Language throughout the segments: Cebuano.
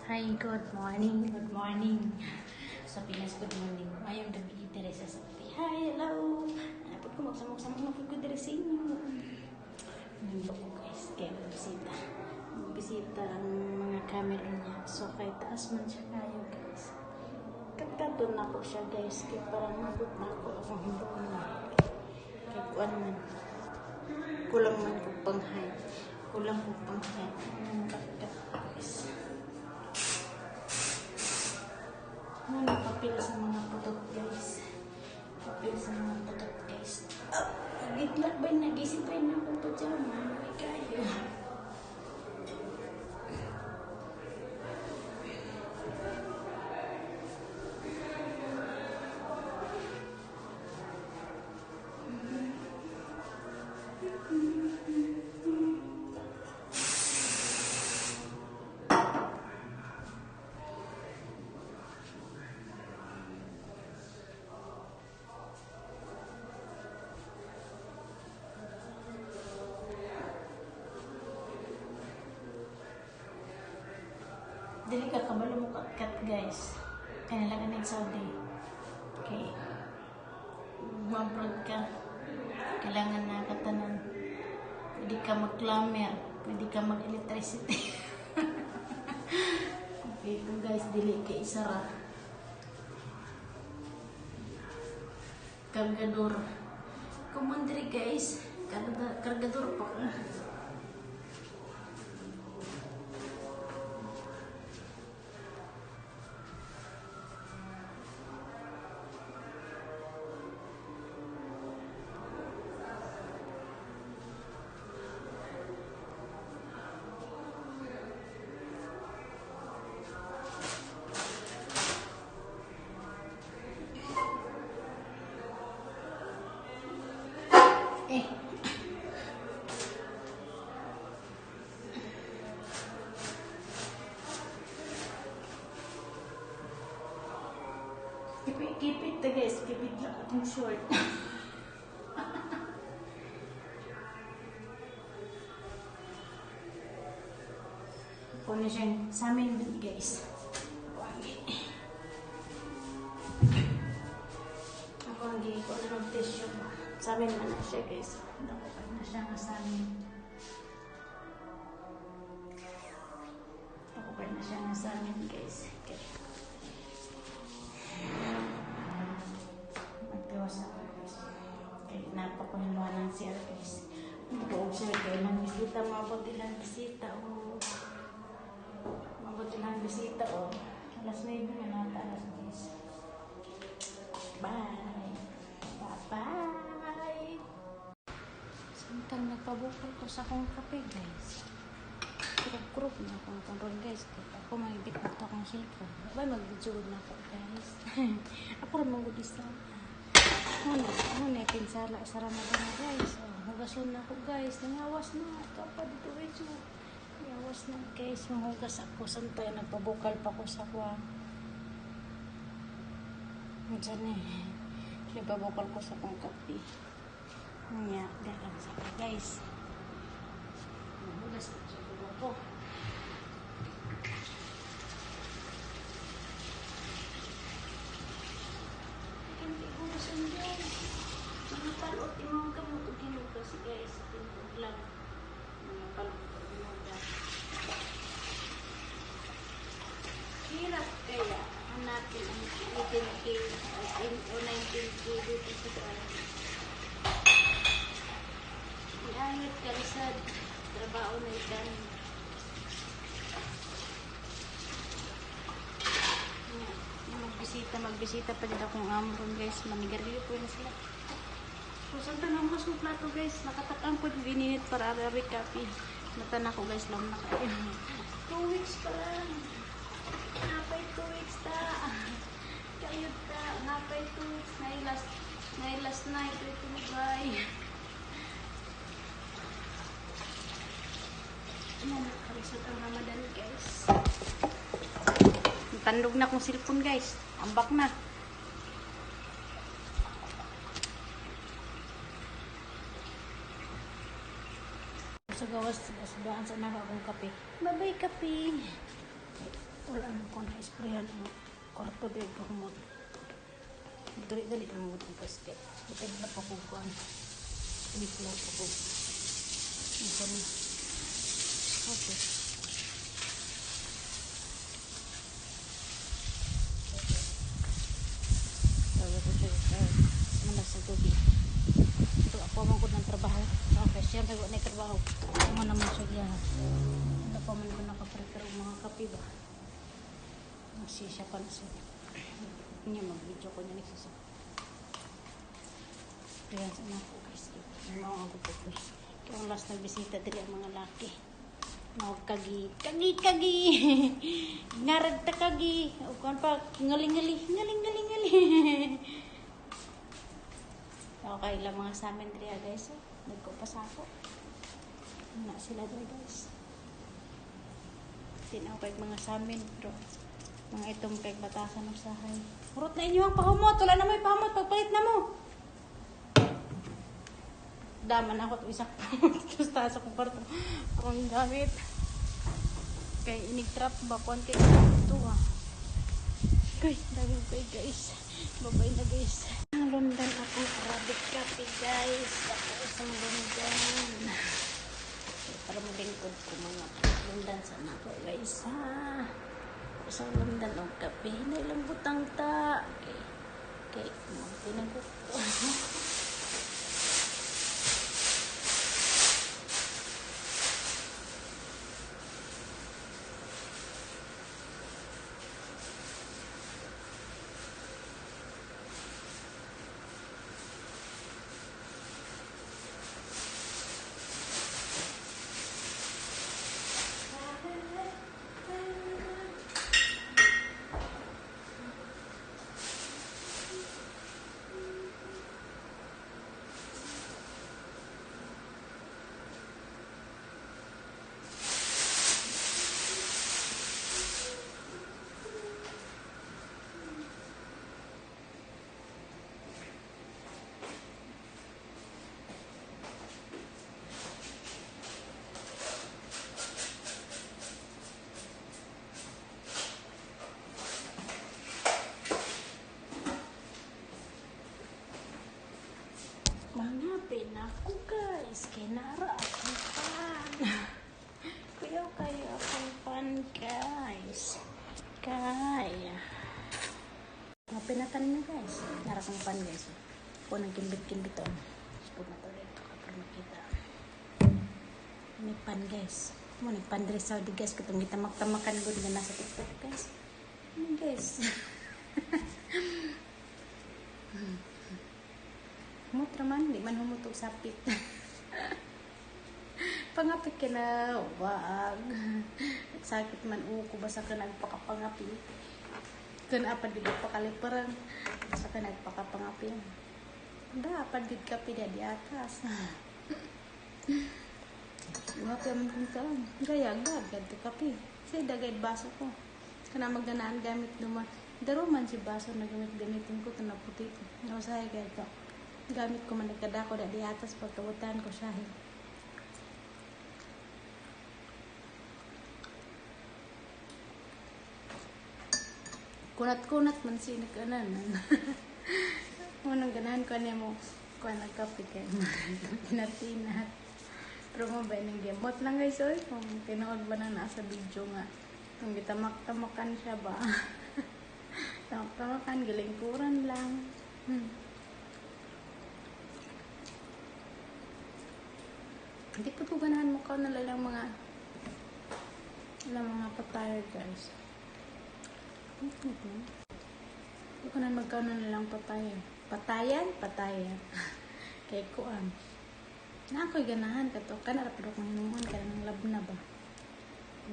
Hi, good morning, good morning. Sa Pinas, good morning. Mayong gabi, diri sa Saudi. Hi, hello. Ano ko magsamok-samok na po ko diri sa inyo. Nandito ko, guys, kaya magbisita. Magbisita ang mga camera niya. So, kay taas man siya kayo, guys. Katkaton na ko siya, guys. Kaya parang mabot na ako akong hibuon na. Kaya kuan man. Kulang man ko pang height. Kulang ko pang height. Ang katkat, guys. Ano, papel sa mga putot, guys. Papel sa mga putot, guys. Oh, wait lang ba? Nagising pa rin akong pajama. May kayo. Dili ka kabalo mo kat guys. Kaya lang ang Saudi. Okay. Mamprod ka. Kailangan na katanan. Pwede ka mag-clamor. Pwede ka mag-electricity. Okay, kung guys, dili ka isara. Kargador. Kumandiri, guys. Kargador pa ka. Eh. Keep it, keep it to, guys. Keep it lang akong short. Ako na siyang sa amin, guys. Ako ang ko na mag-tissue. Sa amin man na siya, guys. Dako na siya nga sa amin. Ako pa na siya nga sa amin, guys. Okay. Magtiwas ako, guys. Kaya napakuhinuha ng siya, guys. Buog siya kay ilang bisita, mabot ilang bisita, oh. Mabot ilang bisita, oh. Alas 9 na nata, alas 10. Bye! Bye-bye! Samtang nagpabukol ko sa akong kape, guys. Kurog-kurog na akong karon, guys. Kaya ako maibit na ito akong cellphone. Bye, mag-video na ako, guys. Ako rin mag isa. Ano, ano, pinsala sa Ramadan na, guys. Oh, hugason na ako, guys. Nangawas na. Ito pa dito, medyo. Nangawas na, guys. Manghugas ako. Santay, nagpabukal pa ko sa kuha. Diyan eh. Nagpabukal ko sa akong kape. Nya, dalang sa ko, guys. Manghugas ako sa kuha ko. Hindi hugasan, guys. Mga palot, imong kamot og hinugas, guys. Tinuod lang. Mga palot og hinugas. Hirap kaya hanapin ang 18K o 19K dito sa bahay. Iayot kalisad. Trabaho na ikan. Magbisita, magbisita pa dito akong amo ron, guys. Manigarilyo po na sila. So, saan tanong mas kong plato, guys. Nakatakang po yung ininit para Arabic coffee. Mata na ko, guys. Lang na kayo. 2 weeks pa lang. Napay 2 weeks ta. Kayod ta. Napay 2 weeks. Na last night. Ito bye. Ano, nakalisod ang Ramadan, guys. Tandog na akong cellphone, guys. Ambak na. Sa gawas, daan sa naka akong kape. Bye-bye, kape. Wala ko dili pahumot. Dali-dali na mo itong kaste. Buti na pa ko kuan. Bigla pa ko. Isa ni. Okay. Sabi ko siya, manas sa tubig. Ito ako man ko ng trabaho. Okay, siyempre ko na trabaho. Ako naman siya diya. Ito pa man ko nakaprepare og mga kape ba. Nagsisya pa na siya. Niya mag-video ko niya nagsisa. Kaya sa mga ko guys. Mga ako po ko. Kaya ang last na bisita diri ang mga laki. Mga kagi, kagi, kagi. Ngarag ta kagi. O kuan pa, ngali, ngali, ngali, ngali, ngali. Okay lang mga sa amin diri guys. Nagko pa sa ako. Na sila diri guys. Tinaw kay mga sa amin pero mga itong kay batasan ng sahay. Hurot na inyo ang pahumot. Wala na may pahumot. Pagpalit na mo. Daman ako ito isak pahumot. Tapos taas akong kwarto. Akong gamit. Kay inig trap ba? Konti ito ah. Kay, dami pa guys. Babay na guys. Ang London akong Arabic coffee guys. Ako isang London. Para malingkod ko mga London sa nako guys ha. Isang London og kape. Na ilang butang ta. Okay. Okay. Magpinag ko. Mga pinako guys, kinara akong pan. Kuyaw kayo akong pan guys. Kaya. Mga pinatan na guys. Nara akong pan guys. Ako nang kimbit-kimbit on. Huwag na to dito ka para makita. May pan guys. Mo ni pan diri Saudi guys. Katong gitamak-tamakan gud nga nasa TikTok guys. Ano guys? Humot raman, di man humot og sapit. Pangapit ka na, wag. Nagsakit man uko, basta ka nagpakapangapi. Kun apad gid pakaliparang, basta ka nagpakapangapi. Dapat gid kape di atas. Mga man kung taon. Gaya, gad, gad kape. Say, dagay baso ko. Kana magganaan gamit duman. Daro man si baso na gamit-gamitin ko, ito na puti. Nausahay kaya ito. Gamit ko man nagkadako da di atas pagkabutan ko siya. Kunat-kunat man si nagkanan. Unang ganahan ko niya mo kuan nagkape kay tinatinat. Pero mo ba ning gamot lang guys oy kung tinuod ba na nasa video nga kung gitamak-tamakan siya ba. Tamak-tamakan gilingkuran lang. Hindi po ganahan mo ka na lang mga patire guys. Hindi ko na magkano na lang patire. Patayan? Patayan. Kay kuan. Na ako'y ganahan kato. Kanara pero kung hinuon ka ng labna ba?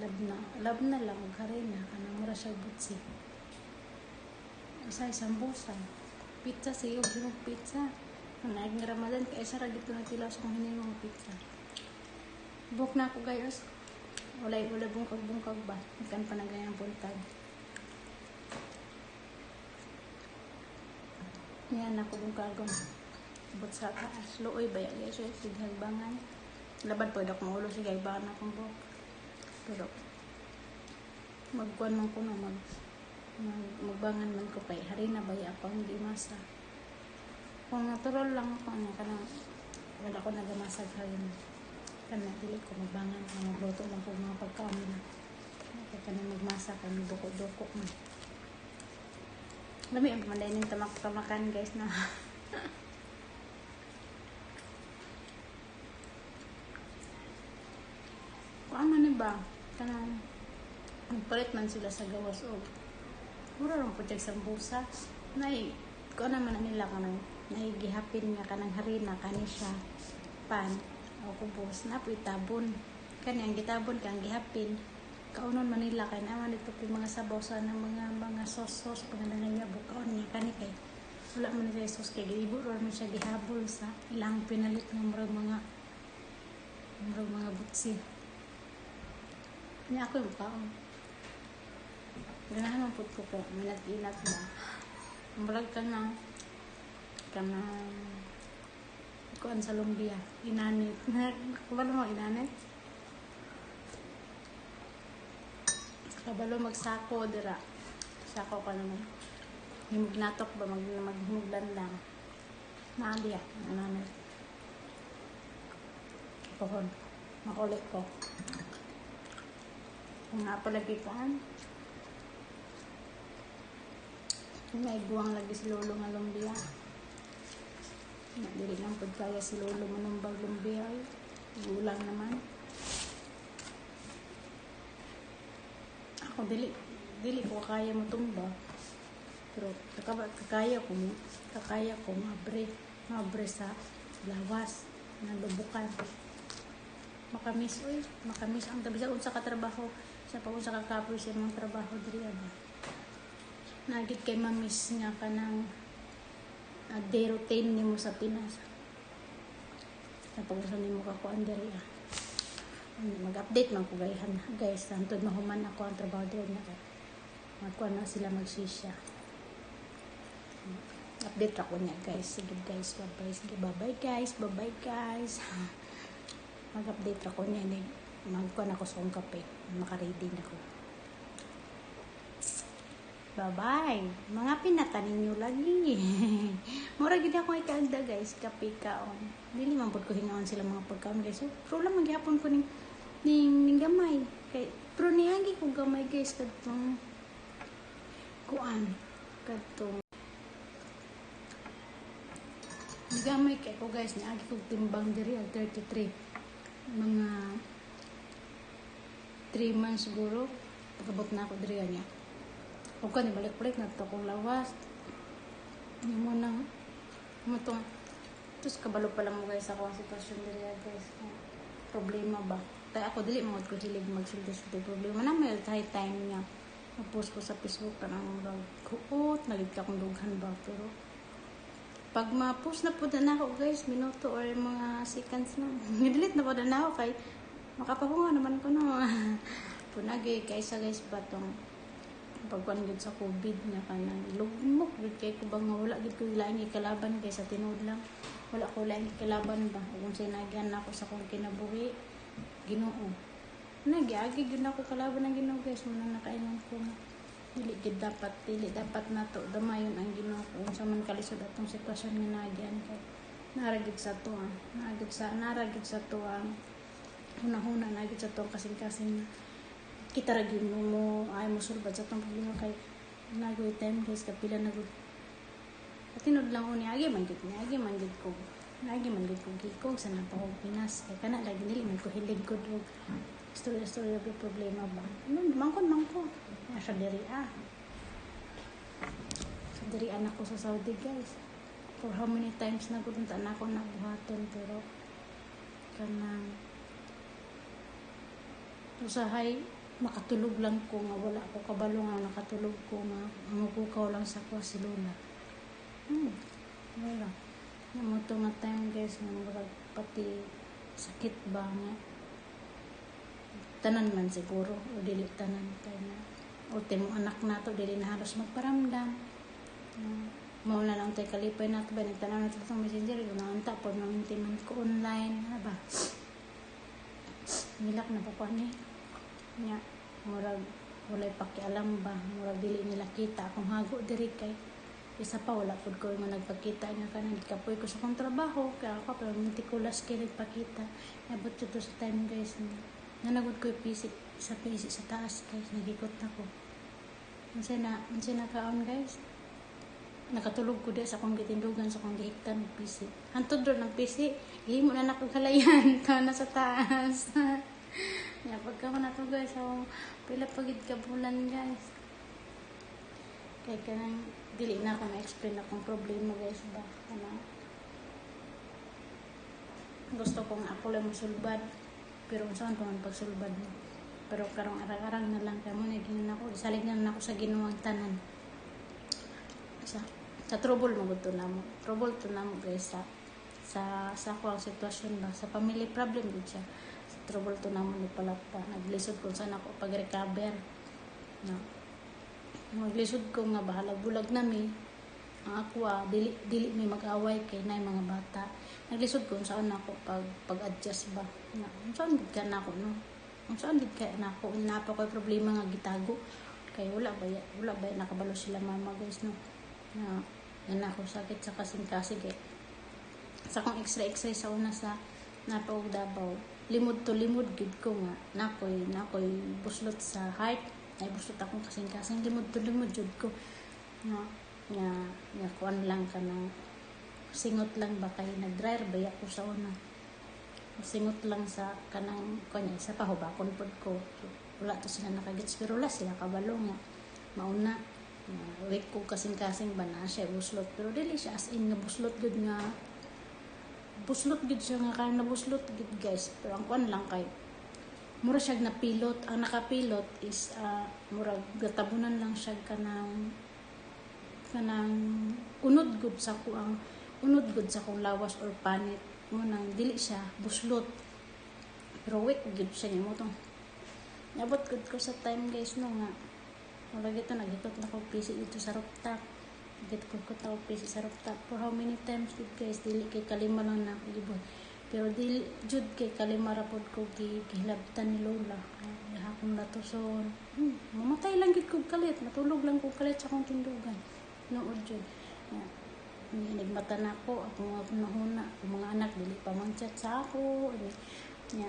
Labna. Labna lang og harina. Kanang mura siya butsi. Usay sambusa. Pizza siyo. Hinog pizza. Naig nga Ramadan kay isa ra gito nagtilaw sa kong hininong pizza. Book na ako guys. Walay wala bungkag-bungkag ba. Ikan pa na gayang buntag. Yan ako bungkagon. But sa taas. Luoy ba yan guys? Sighagbangan. Labad po akong ulo. Sighagbangan akong buhok. Pero magkuan man ko na mag Magbangan man ko kay harina ba akong gimasa. Kung natural lang ako ano kanang wala ko nagamasag harina. Kana dili ko magbangan, magluto lang ko mga pagkaon nila. Kaya kanang magmasa kay duko-duko man. Lami ang pamanday ning tamak-tamakan guys na. Kung ano ni ba? Kanang nagpalit man sila sa gawas og mura rong pud sambusa. Nay, kuan naman na nila kanang nay gihapin nga kanang harina kani siya pan o kubos na po'y tabon. Kani ang gitabon kang gihapin kaunon man nila kay naman dito po mga sabaw sa ng mga sauce sauce pag nangaya bukaon niya kani kay wala man siya sauce kay giibo ra man siya gihabol sa ilang pinalit nga murag mga butsi. Nya ako yung kaon. Ganahan man pud ko ko minat-inat ba. Murag ka na kanang kuan sa lumbia, inanit. Kabalo mo inanit? Kabalo magsako dira. Sako ka naman. Himugnatok ba maghimuglan lang. Naali ah, inanit. Pohon. Makulit ko. Kung nga palagi kaan. May buwang lagi si Lolo nga lumbia. Dili lang pud kaya si Lolo manumbag lumbia. Gulang naman. Ako dili ko kaya mo tumba. Pero kakaya ko mabre sa lawas na lubukan. Makamis oy, makamis ang tabi sa unsa ka trabaho, sa pag unsa ka kapoy sa imong trabaho diri ba. Nagit kay mamiss nga kanang day routine nimo sa Pinas. Sa pag unsa nimo ka kuan diri ah. Mag-update man ko guys, hantod mahuman ako ang trabaho diri na kay magkuan na sila magsisya. Update ako niya guys. Sige guys, bye-bye. Sige, bye-bye guys. Bye-bye guys. Mag-update ako niya. Magkuan ako sa akong kape. Maka-ready na ko. Bye-bye. Mga pinata ninyo lagi. Mura gid ako ikaagda guys. Kape kaon. Dili man pud ko hingaon sila mga pagkaon guys. So, pero lang magyapon ko ning gamay. Kay, pero niagi ko gamay guys. Kadtong kuan. Kadtong gamay kay ko guys. Niagi ko timbang diri ang 33. Mga 3 months siguro. Pagabot na ako diri niya. Huwag ka, nibalik-balik na ito akong lawas. Hindi mo nang mutong. Tapos kabalo pa lang mo guys ako ang sitwasyon diri guys. Problema ba? Kaya ako dili mga ko hilig magsulti-sulti problema na may high time niya. Mag-post ko sa Facebook parang kuot, nagid ka akong dughan ba pero pag ma-post na po na ako guys, minuto or mga seconds na. Delete na po na ako kay makapahunga naman ko no. Punagi kaysa guys ba tong pagkuan gud sa COVID nga kanang lugmok gud kay ko bang wala gud ko laing ikalaban kay sa tinuod lang. Wala ko laing ikalaban ba kung say nagyan nako sa akong kinabuhi Ginoo. Nagiagi gud nako kalaban ang Ginoo guys, mo nang nakaingon ko nga dili dapat nato damayon ang Ginoo kung sa man kalisod atong sitwasyon nga nagyan kay nara gid sa to nara gid sa to ang hunahuna na gid sa to kasing-kasing kita ra gyud mo ay mo sulbad sa tong problema kay nagoy time guys kapila na gud tinud lang ko niagi man gud ko gikog sa napa ko Pinas kay kana lagi dili man ko hilig gud og story og problema ba mangkon mangko sa diri ah sa diri anak ko sa Saudi guys for how many times na gud unta na ako nabuhaton pero kanang usahay makatulog lang ko nga wala ko kabalo nga nakatulog ko nga mukukaw lang sa ko si Lola. Wala. Namuto nga time guys nga murag pati sakit ba nga tanan man siguro o dili tanan kay na ultimo anak nato dili na halos magparamdam. Mao na lang tay kalipay nato ba nagtanaw nato sa Messenger yung anta pod maminti man ko online ha ba. Nilak na pa ko ani. Nya murag Walay pakialam ba, murag dili nila kita akong hago diri kay isa pa wala pud ko nga nagpakita nga kanang gikapoy ko sa akong trabaho kaya ako pero meticulous kay nagpakita. Abot jud to sa time, guys, nga nanagod ko yung PC sa PC sa taas, guys. Nagikot na ko. Unsay na kaon, guys, nakatulog ko di sa akong gitindugan, sa akong gihiktan og PC. Hantod ro ng PC, gihimo na nako halayan ka na sa taas. Ya, pagka ko na to, guys, so pila pa gid ka bulan, guys. Kay kanang dili na ako ma-explain akong problema, guys, ba. Kana gusto ko nga ako lang musulbad, pero unsaon pa man pagsulbad mo. Pero karong arang-arang na lang kay mo na ginan ako, isalig na nako sa Ginoo ang tanan. Sa trouble mo gud to namo. Trouble to namo, guys, sa ako ang sitwasyon ba, sa family problem gud siya. Sa trouble to namo ni palapa. Naglisod kung saan ako pag-recover. No. Maglisod ko nga bahala bulag nami. Ang ako ah, dili dili may mag-away kay nay mga bata. Naglisod ko saan ako pag-adjust ba. Na, saan gid ka nako, no? Saan gid ka nako? Napa ko problema nga gitago. Kay wala ba nakabalo sila mama, guys, no. Na na ako sakit sa kasing-kasing kay sa akong x-ray x-ray sa una sa napaog Davao, limod to limod gid ko nga nakoy buslot sa heart, ay buslot akong kasing-kasing, limod to limod jud ko nga nga nga kuan lang kanang singot lang ba kay nag-dryer ba ako sa una, singot lang sa kanang kuan isa pa hubakon pod ko. So, wala to sila nakagets pero wala sila kabalo nga mauna nga weak ko kasing-kasing ba na siya buslot, pero dili siya as in nga buslot gud, nga buslot gud siya nga kaya nabuslot gud, guys. Pero ang kuan lang kay mura siya napilot. Ang nakapilot is murag gatabunan lang siya kanang kanang unod gud sa ko, ang unod gud sa akong lawas or panit mo nang dili siya buslot, pero weak gud siya nimo tong. Nabot gud ko sa time, guys, no, nga wala gito naghikot na ko PC dito sa rooftop. Nagkot na ko PC sa rooftop for how many times gud, guys. Dili kay kalima lang na ako gibot, pero dili jud kay kalima ra pod ko gihilabtan ni Lola. Ay, akong natuson. Mamatay lang gid ko kalit, matulog lang ko kalit sa akong tindugan nood jud. Yeah. Nagmata na ako, ako nga nahuna, ang mga anak dili pa man chat sa ako. Nya,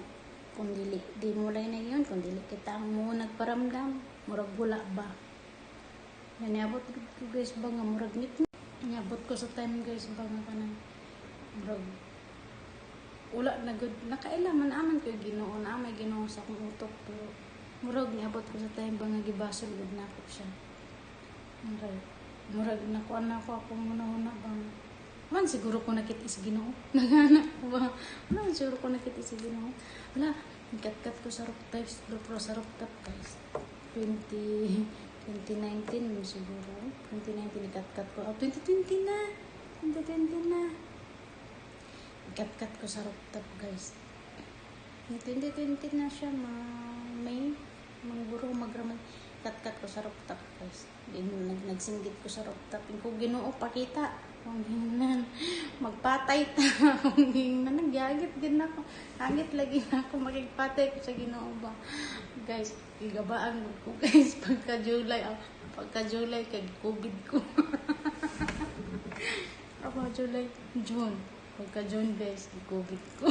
kung dili di mo na yun, kung dili kita ang mo nagparamdam, murag wala ba. Yan, niabot ko, guys, ba nga murag ngit. Niabot ko sa time, guys, ba nga kanang murag wala na gud nakaila man aman ko Ginoo na may Ginoo sa akong utok, pero murag niabot ko sa time ba nga gibasol gud nako siya. Murag nakuan na ako akong una-una bang man siguro ko nakit sa Ginoo. Nagana ko ba? Wala man siguro ko nakit sa Ginoo. Wala, kat-kat ko sa rooftop, pero sa rooftop, guys. 20 2019 mo siguro. 2019 ikat-kat ko. Oh, 2020 na. 2020 na. Ikat-kat ko sa rooftop, guys. 2020 na siya, ma May. Mangguro magraman. Kat-kat ko sa rooftop, guys. Nagsinggit ko sa rooftop. Kung Ginoo pakita. Kung gingnan, magpatay ta. Kung gingnan, nagyagit din ako. Hangit lagi na ako, makigpatay ko sa Ginoo ba. Guys, gigabaan ko, guys. Pagka July, ah, pagka July, kag COVID ko. Ako, July, June. Pagka June, guys, COVID ko.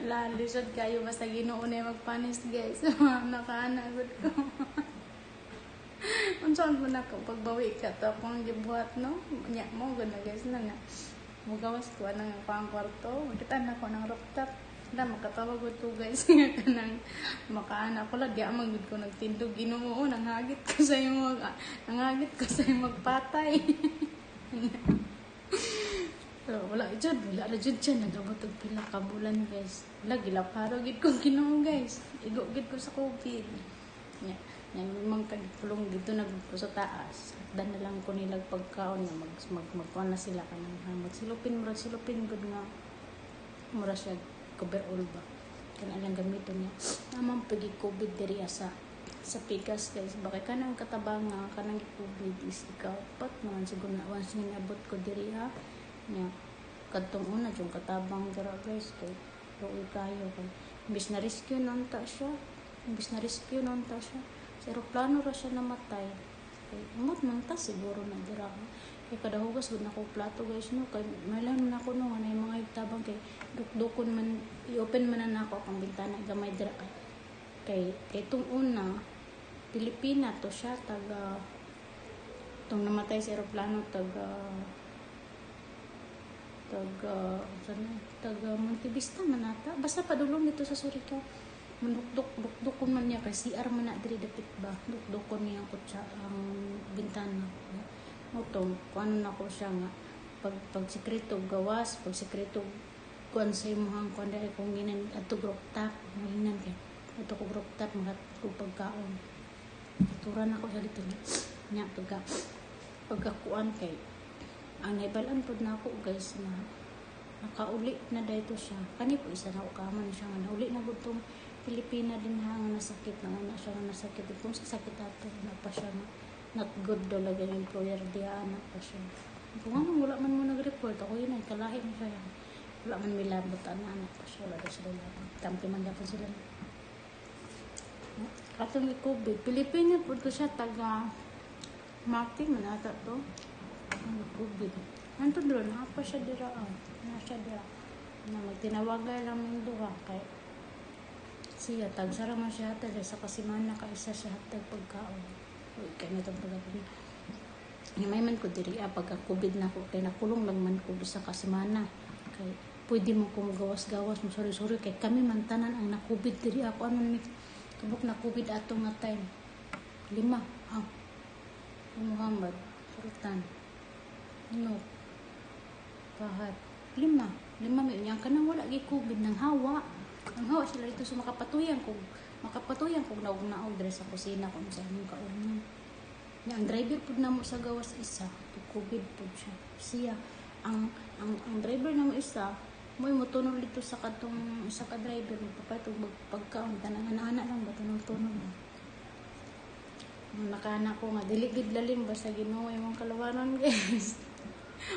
Ala, lisod kayo. Basta Ginoo na yung magpanis, guys. Nakaanagod ko. Unsaon mo na ko pagbawi ka to akong gibuhat, no? Nya mo gud na, guys, na nga. Mugawas ko anang ang kwarto, makita na ko ng rooftop. Wala makatawag ko, guys, nga kanang makaana ko lang di man gud ko nagtindog. Ginoo, nanghagit ko sa imo, nanghagit ko sa imo magpatay. Pero wala jud, wala ra jud siya nagabot og pila ka bulan, guys. Wala gilaparo gid ko Ginoo, guys. Igo gid ko sa COVID. Nya, nya mang tagpulong dito na ko sa taas. Dan na lang ko nila pagkaon nga mag mag magkuan na sila kanang ha, magsilupin, murag silupin gud nga mura siya cover all ba. Kana lang gamiton niya. Naman pagi COVID diri sa pikas, guys. Bakit kanang katabang nga kanang COVID is ikapat naman siguro na once nga niabot ko diri ha. Nya kadtong una yung katabang dira, guys, kay luoy kayo kay imbis na rescue nun ta siya, imbis na rescue nun ta siya. Sa eroplano ra siya namatay. Kay umot man ta siguro na dira. Kay kada hugas gud nako plato, guys, no, kay may man ako no nga mga tabang kay dukdukon man, i-open man na nako akong bintana gamay dira kay kay kay tong una Pilipina to siya, taga tong namatay sa eroplano, taga taga saan, taga Montevista man ata, basta padulong dito sa Surigao. Manukdok dukdukon man niya kay CR man na diri dapit ba, dukdukon niya ang kutsa, ang bintana. Motong kuan na ko siya nga pag pag sekreto gawas, pag sekreto kuan sa imong kuan dai kung ginan adto group tap, nginan kay adto ko group tap magat ko pagkaon. Turan ako sa dito nya pagka pagkakuan kay ang nahibalan pod nako, guys, na nakauli na dito siya. Kani po isa na kaman siya nga nauli na gud tong Pilipina din ha nga nasakit na una siya nga nasakit. Kung sa sakit ato na pa siya na not good daw lagi ang employer diya anak pa siya. Kung ano wala man mo nag-report ako yun ay kalahi mo siya. Wala man milabot ana anak pa siya, wala daw sila labot. Kampi man dapat sila. Katong COVID, Pilipina po to siya, taga Mati man ata to. Ang COVID. Anto dro na pa siya dira ah. Na siya dira. Na magtinawagan lang ming duha kay siya tagsara man siya hatag sa kasimana ka isa siya hatag pagkaon. Uy, kay na itong pagkaon. May man ko diri ah, pagka COVID na ko kay nakulong lang man ko bisa ka semana. Kay pwede mo ko gawas-gawas mo sorry-sorry kay kami man tanan ang na COVID diri ako ano ni tubok na COVID ato nga time. Lima. Ah. Muhammad, Sultan. No. Pahat. Lima. Lima may unyang kanang wala gi COVID nang hawa. Ang hawa sila dito sa makapatuyan kog naog-naog diri sa kusina kung sa among kaunon. Nya ang driver pud namo sa gawas isa, to COVID pud siya. Siya ang driver namo isa mo'y motunol dito sa katong isa ka driver magpapalit og pagkaon tanang ana-ana lang ba tunol-tunol. Nakana ko nga dili gid lalim ba sa Ginoo imong kalawanon, guys.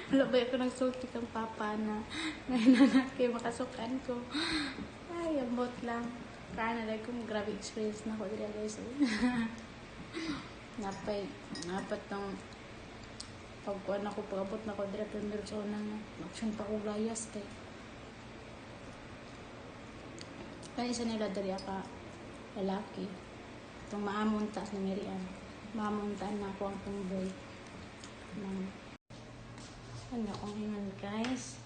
Wala ba ako nagsulti kang papa na ngayon kay makasukan ko. Ay, ambot lang. Kaya na lang kung grabe experience na ko dira, guys. Napay, napat ng pagkuan ako, pag-abot na ko dira primero sa unang action pa ko layas kay. Kaya isa nila diri ka lalaki. Itong maamon ta sa mirian. Maamon ta na ako ang tungboy. Ano akong ingon, guys?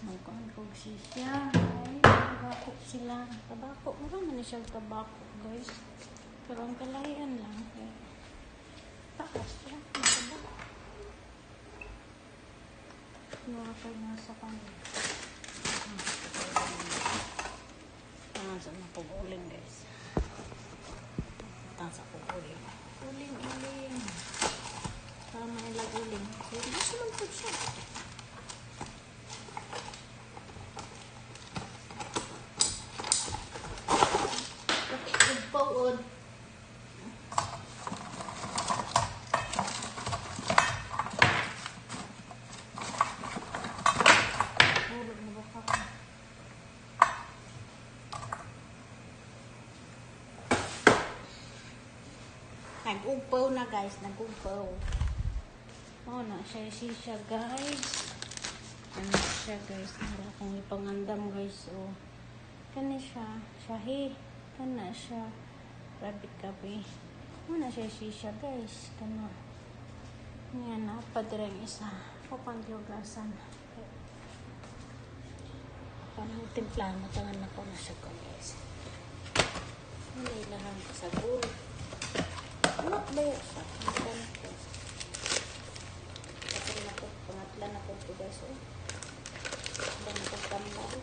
Magkuhan ko siya. Ay, tabako sila. Tabako. Mura man na siya tabako, guys. Pero ang kalahian lang. Eh, taas siya. Tabako. Mura pa nasa kanila. Ah, saan na uling, guys? Taas ako uling. Uling, uling. Para mailag uling. So, gusto man po siya. Ugpaon. Hulog na ba ka? Nag-upaw na, guys, nag-upaw. Oh, na siya siya, guys. Ano siya, guys? Mura akong ipangandam, guys. Oh. Kani siya. Shahi. Kana siya. Rabbit kape. Muna siya siya, guys. Kana. Yan na. Padirang isa. O panggiugasan. Parang timplahan mo. Tangan na ko na siya ko, guys. Ano ilahang kasagol. Ano ba yun siya? Ano ko? Kasi na ko, pangatla na ko ito, guys. Oh. Wala na ko tambal.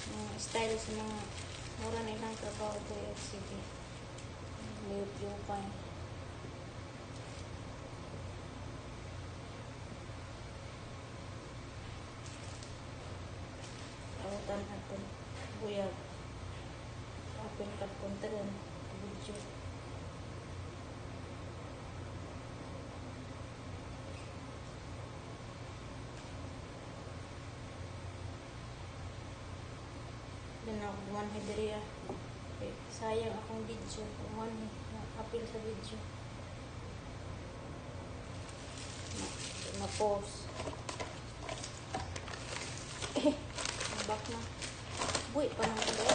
Mga style sa mga mura nilang trabaho ito yung sige. Liyop-liyopay. Awatan natin. Buyag. Apil kat konti rin. Video. Then ako one hidriya. Okay, sayang akong video. Kung ano, apil sa video. Na-pause. Eh, back na. Buwi pa nang ulo.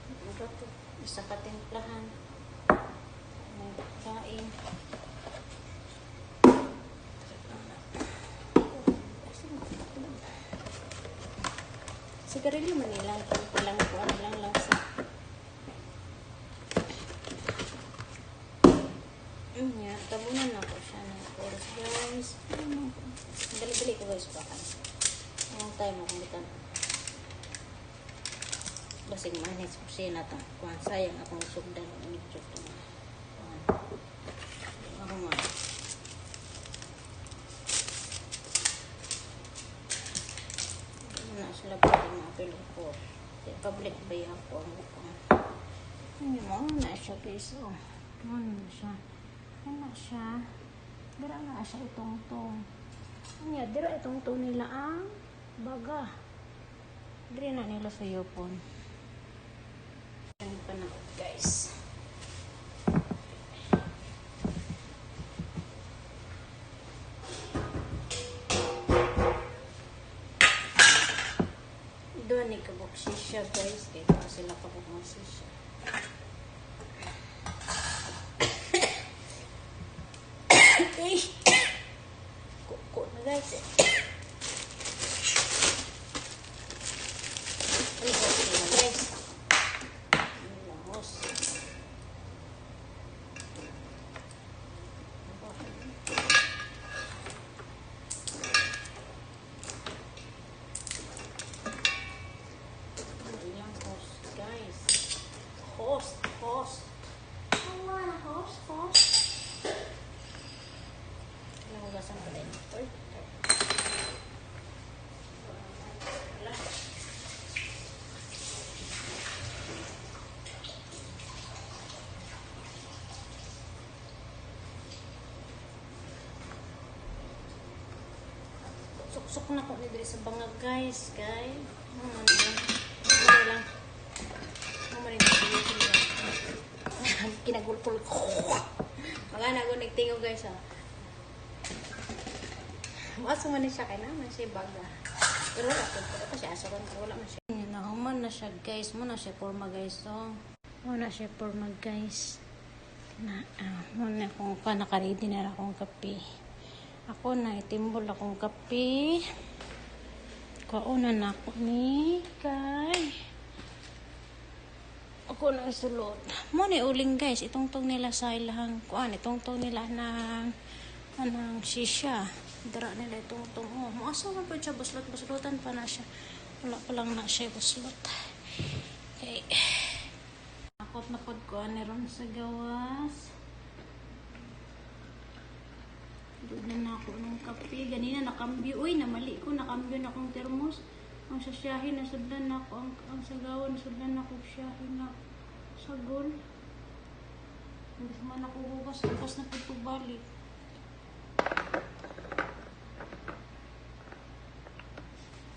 Ano to? Isa ka timplahan. May kain. Sigarilyo man nilang lang kuan lang lang sa Nya, tabunan na ko siya ng oras, guys. Dali-dali ko, guys, baka. Anong time akong bitan? Basig manage ko siya na ta. Kuan, sayang akong sugdan medyo to. Kuan. Ako man. Na sila pwede maapil ko. Public ba yung ako ang kuan. Ano mo na siya, guys. Oh. Ano na siya. Ano siya. Dira na siya itong-tong. Anya, dira itong-tong nila ang baga. Dira na nila sa yupon. Ang panahon, guys. Doon ni kabuk sisya, guys. Kaya pa sila kabuk ng sisya. Eh. Kuko na, guys. Ano ba sila, guys? Ano host? Ano ilang host, guys? Host, host. Awa, host, host. Nahugasan pa din. Uy. Wala. Suksok na ko ni diri sa bangag, guys, kay ano lang. Ano lang. Ano man ito kinagulpol ko. Magana ko nagtingog, guys, ah. Maso man ni siya kay naman siya baga. Pero wala ko pero kasi aso kan wala man siya. Nahuman na siya, guys. Mo na siya porma, guys. So, mo na siya porma, guys. Na mo na akong pa naka-ready na akong kape. Ako na itimbol akong kape. Kauna na ako ni kay ako na sulod. Mo ni uling, guys, itungtong nila sa ilahang kuan, itungtong nila ng anang sisya. Dara nila itungtong. Oh, maasa man po siya, buslot buslotan pa na siya. Wala pa lang na siya buslot. Okay. Akot na pod ko ani ron sa gawas. Doon na ako ng kape. Ganina nakambyo. Uy, namali ko. Nakambyo na akong termos. Ang sasyahin, nasudlan na ako. Ang sagawan, nasudlan na ako. Syahin na sagol. Hindi man ako hugas. Hugas na po pagbalik.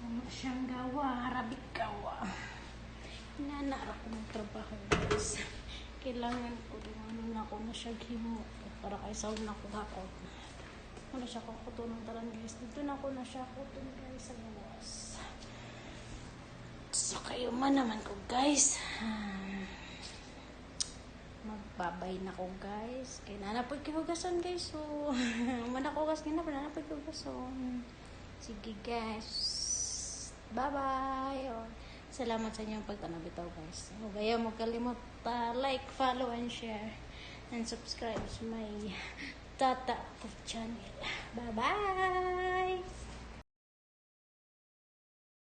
Ano siyang gawa? Harabik gawa. Inanara ko ng trabaho, guys. Kailangan ko ano na ako na siya himo para kay sound na ko hakot. Wala siya akong kutunong talan, guys. Dito na ako na siya kuton, guys, sa gawas. So kayo man naman ko, guys. Magbabay na ko, guys. Kaya nanapoy kayo hugason, guys. So, man ako hugas kaya nanapoy kayo hugason. Sige, guys. Bye-bye. Oh, salamat sa inyong pagtanaw bitaw, guys. Huwag kayo magkalimot like, follow, and share. And subscribe to my Tata channel. Bye-bye!